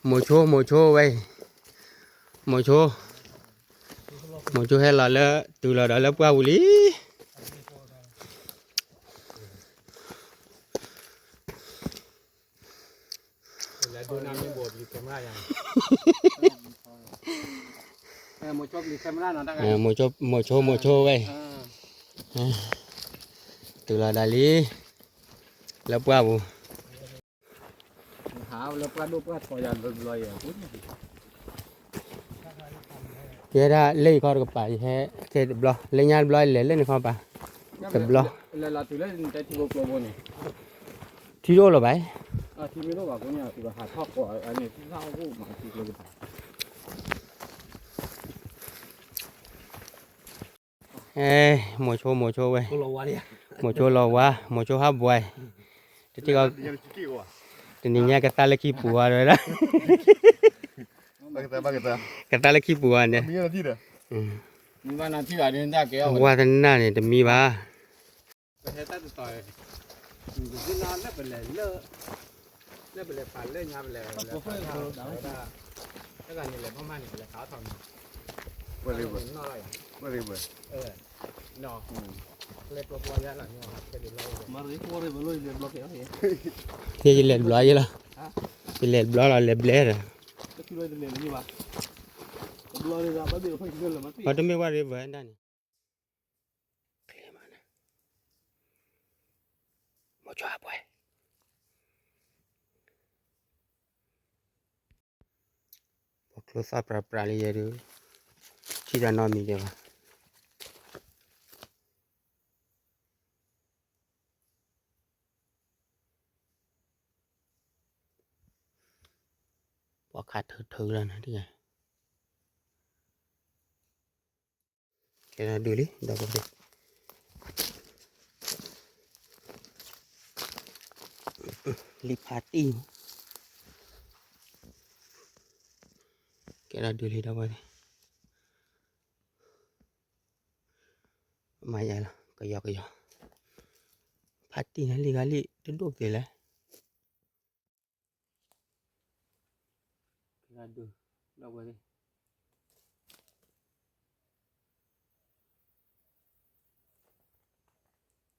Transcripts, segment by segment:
မိၤဆိ မိၤဆိဝဲအံၤ, မိၤဆိ, မိၤဆိဟဲလီၤလၢ တုၤလီၤဒီးလၢပှၢ်ပူၤလံ. မိၤဆိ မိၤဆိဝဲအံၤ, တုၤလီၤဒီးလံ လၢပှၢ်ပူၤ. ယဲဒၣ်လၢယခီတကပၤ ယဟဲကဲတဘျီ လၢညါတဘျီ လဲၤလၢနခီပၤ တဘျီ ထံတအိၣ်လၢၤဘၣ်. မိၤဆိ မိၤဆိဝဲ, မိၤဆိလီၤဝါ, မိၤဆိဟးဘှဲ, တထံၣ်, တနံၤညါကသါလၢခံပူၤဝဲဒၣ်, ကသါလၢခံပူၤဝဲန့ၣ်, ဝါသနာန့ၣ်တမံဘၣ်. ယလဲၤတဘျီယလီၤ, ယလဲၤတဘျီလီၤ လဲၤဘျဲဒီး, ပှၤတမ့ၢ်ဝဲ river ဒၣ်န့ၣ်, မိၤဆိအပှဲၤ ပှၤကျိသၣ်ပြးပြးလံယဲဒုး, ထံၣ်တၢ်နီတမံၤဒံးဘၣ်. ပှၤခးထုးထုးလီၤန့ၣ်, ကဲဒၣ်ဒုးလံ ဒီပုၢ်ဝဲၢ်, လံာ်ဖးတံၢ်, ကဲဒၣ်ဒုးလံ ဒီပုၢ်ဝဲၢ်, မၤယၤလီၤ ကယီကယီ, ဖးတံၢ်န့ၣ်လံဂၤလံ တဒိၣ်က့ၤလဲၣ်. ကဲဒၣ်ဒုး ဒီပုၢ်ဝဲၢ်သ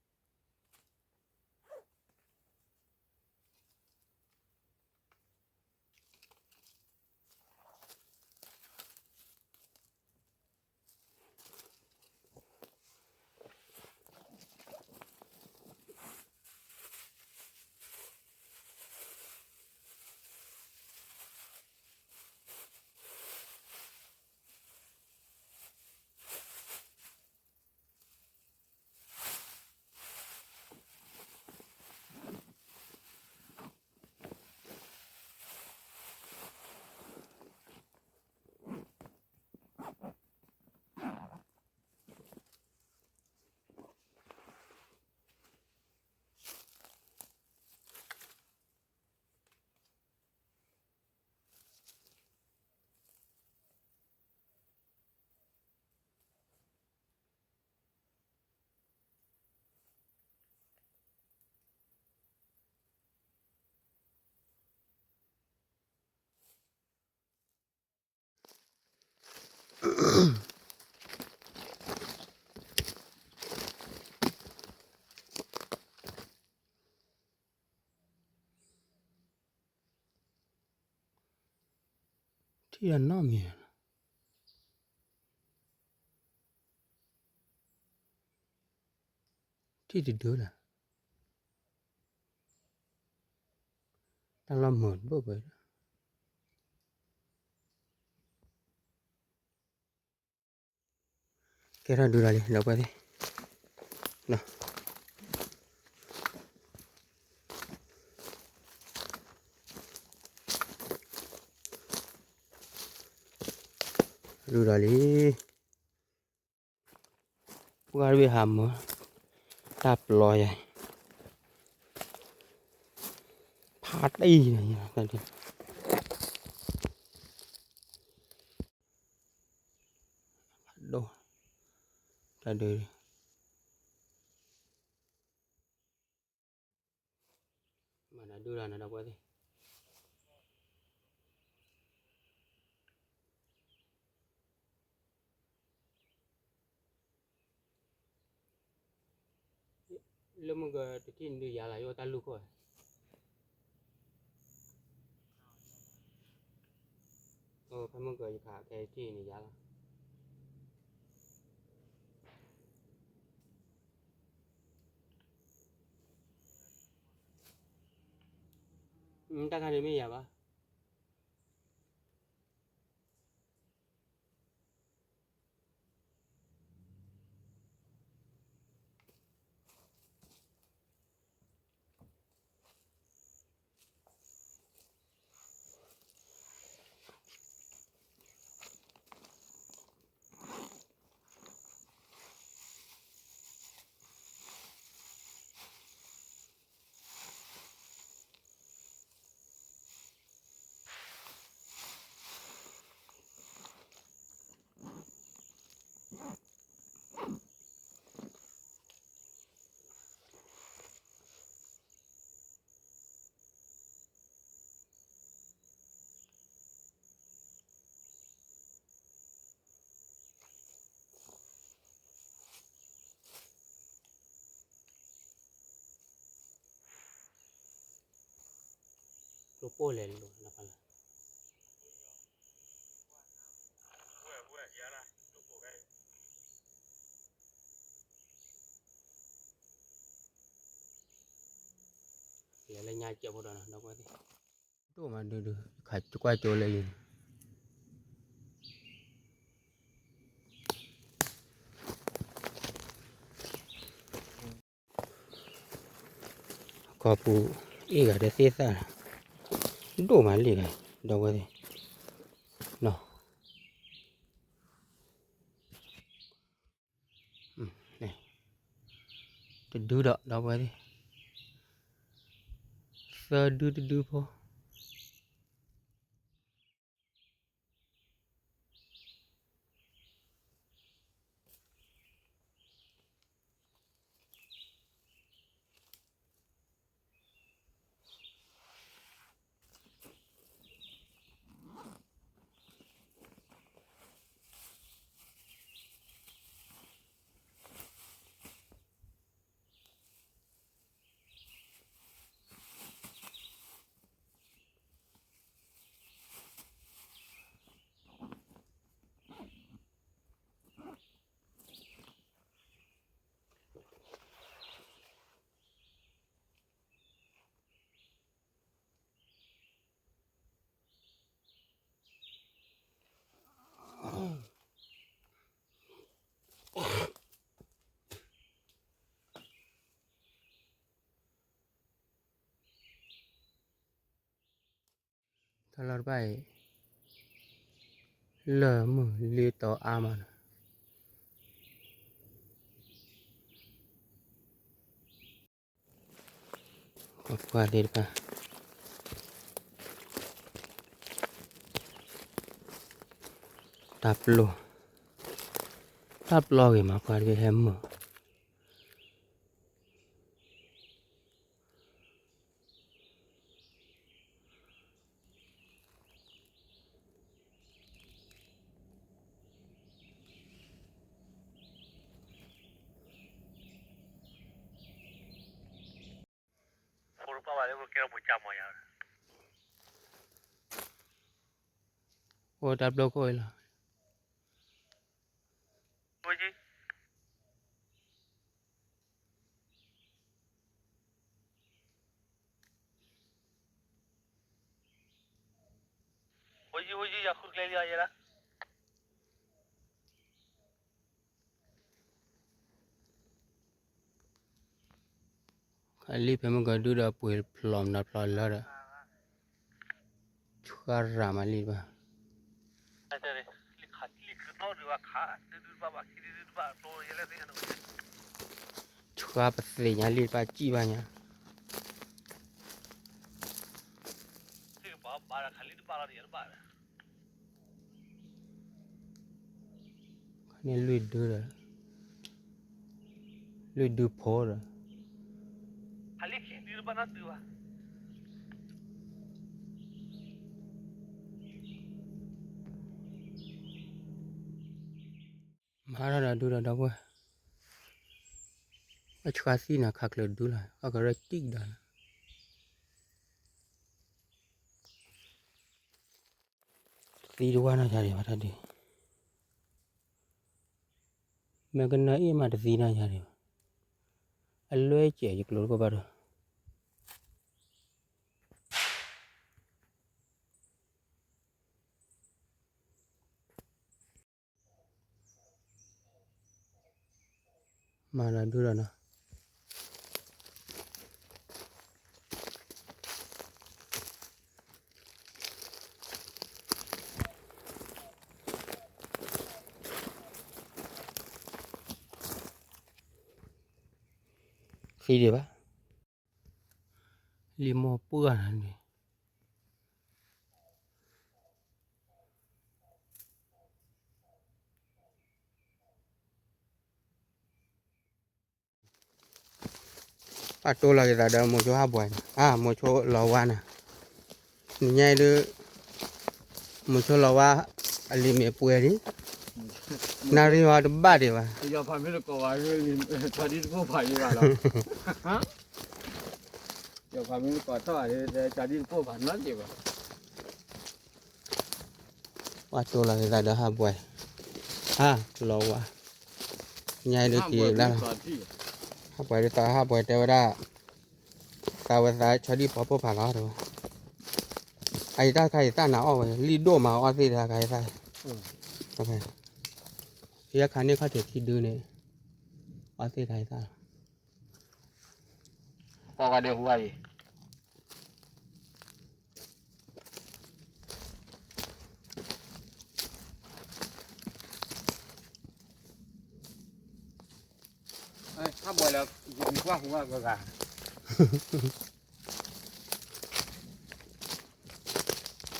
့ၣ်. ထံၣ်တၢ်နီတမံၤ, ထံၣ်တဒုလၢ တၢ်လီၢ်မုာ်တဘိၣ်ဘၣ်. ကဲထီၣ်ဒုဒီးလံ ဒီပုၢ်ဝဲၢ်သ့ၣ်, ဒုဒီးလံ. ပှၢ်တဘ့ၣ်ဟးမၢ်, တၢ်ပျီယၤ, ဖးတံၢ်, ဖးဒိၣ်, တၢ်ဒုး, မၤနၤဒုဒီးနၤ ဒီပုၢ်ဝဲၢ်သ့ၣ်. လၢမုၢ်ကတထံၣ်န့ၣ်ဒုးယၤလီၤ ယအိၣ်တၢ်လူၢ်ခိၣ်, ဖဲမုၢ်ကယခးခဲထံၣ်န့ၣ်ယၤလီၤ. တၢ်ခါန့ၣ်မ့ၢ်ယၤဘၣ်. ကျိပိၢ်လဲၤလိာ်နဖလၢ်, လဲၤလၢညါကဲးဖိဒီးနီၤ ဒီပုၢ်ဝဲၢ်သ့ၣ်, ဒိၣ်မးဒုဒု, ယကွၢ်ကၠိလၢယၤန့ၣ် ကီၢ်ပူၤအ့ၣ်ဂၤဒီးသ့ၣ်သၣ်, ဒိၣ်မးလံဂၤ ဒီပုၢ်ဝဲၢ်သ့ၣ်နီၤ, တဒုဒီး ဒီပုၢ်ဝဲၢ်သ့ၣ်, သၢဒုတဒုဖိ တၢ်လီၢ်တဖၣ်အံၤ လၢၢ်မုၢ်လ့တီအါမးနီၤ, ပှၤသ့ၣ်တဖၣ် တၢ်ပျီ, တၢ်ပျီဂ့ၤမး ပှၤတဘ့ၣ်ဟဲမုာ် အိၣ်တၢ်ပျီခိၣ်အံၤလီၤ. ခးလံဖဲမုၢ်ကဒုဒီးပှ့ၤဖျိးမနုၤဖျိးလၢဒီး ဆှါရၤမးလံတဘၣ်, ဆှါပသ့ၣ်ညါလံတဘၣ် စံၣ်ဘၣ်ညါ ခန့ၣ်လွံၢ်ဒုဒီး လွံၢ်ဒုဖိဒီး မၤထီၣ်ဒီးဒုဒီးဒီပုၢ်ဝဲၢ်, အဆှါသံနၤခးကျၢၤဒုလီၤ အကရၢတံၢ်ကဒီးလီၤ. သံတဝါနီၢ်ယၤဒံးဘၣ်တၢ်ဒုး, မ့ၢ်ကနၢအ့ၣ်မးတသံနီၢ်ယၤဒံးဘၣ်, အလွဲၢ်စဲးယကျိၤတကိးဘၣ်ဒီး မၤလီၤဒုလီၤနီၤ. သံဒံးဘၣ်, လံာ်မိၢ်ပှၢ်နၤန့ၣ် ပှၤတိၢ်လီၤက့ၤသးဒီးမိၤဆိဟးဘှဲးန့ၣ်, အါ မိၤဆိလီၤဝါန့ၣ်, နညါအံၤဒုး မိၤဆိလီၤဝါ အလံာ်မ့ၢ်ပှဲၤဒံး, နၣ်ရံၣ်ဝဲတဘၣ်ဒံးဘၣ်, ယဖးမ့ၢ်တကိးဘၣ်, ကၠီဒံတပိၢ်ဖးယံၤဘၣ်လီၤ, ယဖးမ့ၢ်တကိးထီၣ်ဘၣ်, ကၠီဒံတပိၢ်ဖးနီတစဲးဘၣ်. ပှၤတိၢ်လီၤက့ၤသးဒီးဟးဘှဲး, ဟါ လီၤဝါ, ညါအံၤဒုးက့ၤလၢ်လီၤ, ဟးဘှဲးဒ်သိးဟးဘှဲးတဲဝဲဒၣ်, သးဝဲသးဆီဒံၣ်ပှၤပိၢ်ဖးလီၤတဲဝဲ, အအံၤတၢ်ခါအံၤသၣ်နၤအီၣ်ဝဲ လံၣ်ဒိၣ်မးအီၣ်သ့ၣ်တခါအံၤသၣ်, ယဲခါန့ၣ်ခီၣ်ထံးခံဒုန့ၣ်, အီၣ်သ့ၣ်တခါအံၤသၣ်လီၤ, ပှၤဂၤဒဲးဟူအံၤ ဟးဘှဲးလၢ ယကွၢ်ဟူအဂၤဂၤ,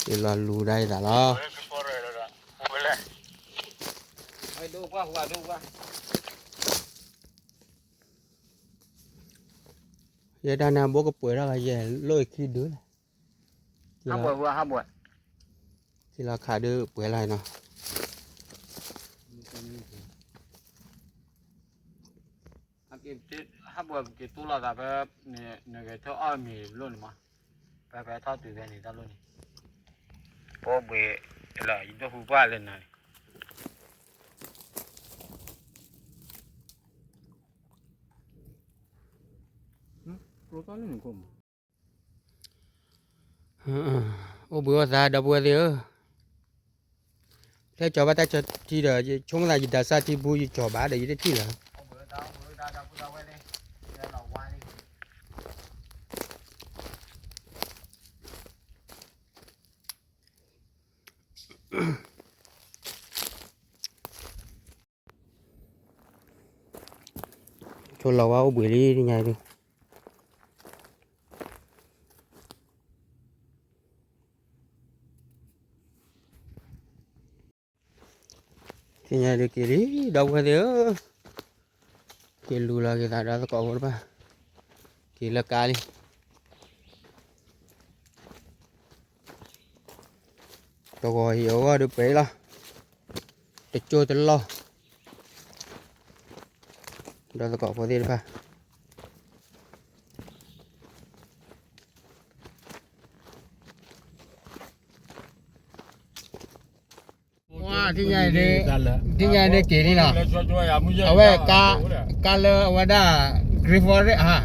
ယလီၤလူၤဒၣ်ယသးလီၤ, ယဲဒၣ်န့ၣ်ဘိကပှဲၤထီၣ်ဂၤယဲၢ်လိၣ်အခံဒုလီၤ, ဟးဘှဲးဟူအဟးဘှဲး, ထံလီၤခးဒုးပှဲၤလီၤနီၤ, ဟးဘှဲးပက့ၤတူၢ်လိာ်သးဖဲ, နဂဲၤထၢၣ်အီၣ်မ့ၤလိၣ်န့ၣ်မး, ဖဲဖဲထီၣ်တုၤဖဲန့ၣ်တၢ်လိၣ်န့ၣ်, ပအိၣ်ဘှံးလီၤ ယဒိၣ်ဟူပှၢ်လၢနၤန့ၣ် ကျိတၢ်လၢနကိၣ်မး, အိၣ်ဘှံးအိၣ်သါဒီပုၢ်ဝဲၢ်သ့ၣ်ဧၢ, ထဲကၠီၤဘၣ်တၢ်ကၠီၤထံဒီး ယဆိကမိၣ်သးယဒၤစၢ်ထံဘူယကၠီၤဘၣ်ဒီးယတထံၣ်လၢၤ, ဆိလီၤဝါအိၣ်ဘှံးလံတညါဒုး, တညါဒုးက့ၤလံ ဒီပုၢ်ဝဲၢ်သ့ၣ်ဧၢ, က့ၤလူၤလီၤက့ၤသးဒီးသကိးဖိတဖၣ်, က့ၤလၢကါလံ တဂီၤအံၤအဂီၢ်ဒုးပှဲၤလီၤ, တကၠိတလီၢ်, ဒီးသကိးဖိသ့ၣ်တဖၣ်, ဝါ ထံၣ်ညါအံၤဒုး, ထံၣ်ညါအံၤဒုးက့ၤလံနီၤ, အဝဲ ကါလၢအဝဲဒၣ် Green Forest ဧါ,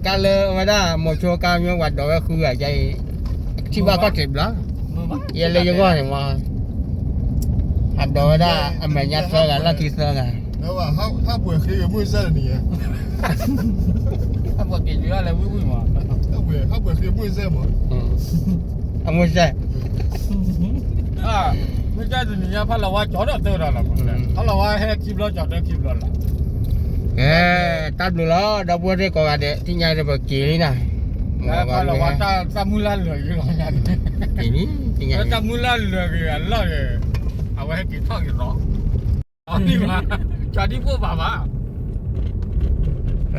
ကါလၢအဝဲဒၣ်မိၤဆိကါမ့ၢ်ပှၤဒိးဝဲဃုဂၤယါအံၤ, ထံၣ်ဘၣ်ခီၣ်ထံးဘျီ, ယဲလၢယဂီၢ်န့ၣ်မး, အဒိးဝဲဒၣ်အမဲာ်ညါသၢဂၤ လီၢ်ခံသၢဂၤ, ဟးပှဲၤဃ့မုၢ်စဲၢ်န့ၣ်, ဟးပှဲၤက့ၤယွၤလဲၤဝံၣ်ဝံၣ်မး, ဟးပှဲၤဃ့မုၢ်စဲၢ်မး, အမုၢ်စဲၢ် မုၢ်ကၢ်တနံၤညါ ဖးလီၤဝါကၠီၤဒီးတၢၢ်ဒီးလီၤ, ဖးလီၤဝါဟဲခံဘျီကၠီၤတၢၢ်ခံဘျီလီၤ, ကဲ တၢ်ဘျုးလီၤ ဒီပုၢ်ဝဲၢ်သ့ၣ်ကိးဂၤဒဲး ထံၣ်ညါဒုးပက့ၤလံနီၤ, ဖးလီၤဝါတၢ်မုၢ်လၢ်လၢာ်ဂ့ၤလီၤညါန့ၣ်, တၢ်မုၢ်လၢ်လၢာ်ဂ့ၤအလီၢ်န့ၣ်, အဝဲဟဲက့ၤထီၣ်က့ၤဒီး ကၠီၤဒံၣ်ဘၣ်, ကၠီၤဒံၣ်ဘၣ်ဘၣ်,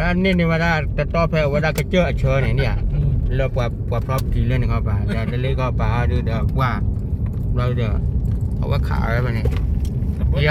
န့ၢ်န့ၢ်ဝဲဒၣ်တတီၢ်ဖဲအဝဲဒၣ်ကစၢၢ်အဆၢန့ၣ်န့ၣ်ဧါ, လၢပှၤ ပှၤဖျီပတံၤလၢန့ၣ်ခီပၤ ဒီးတလ့ၢ်ခီပၤဟီဒုးဒီးပှၤ, ဘျီဒီး အဝဲခးဝဲဖဲန့ၣ်, ယ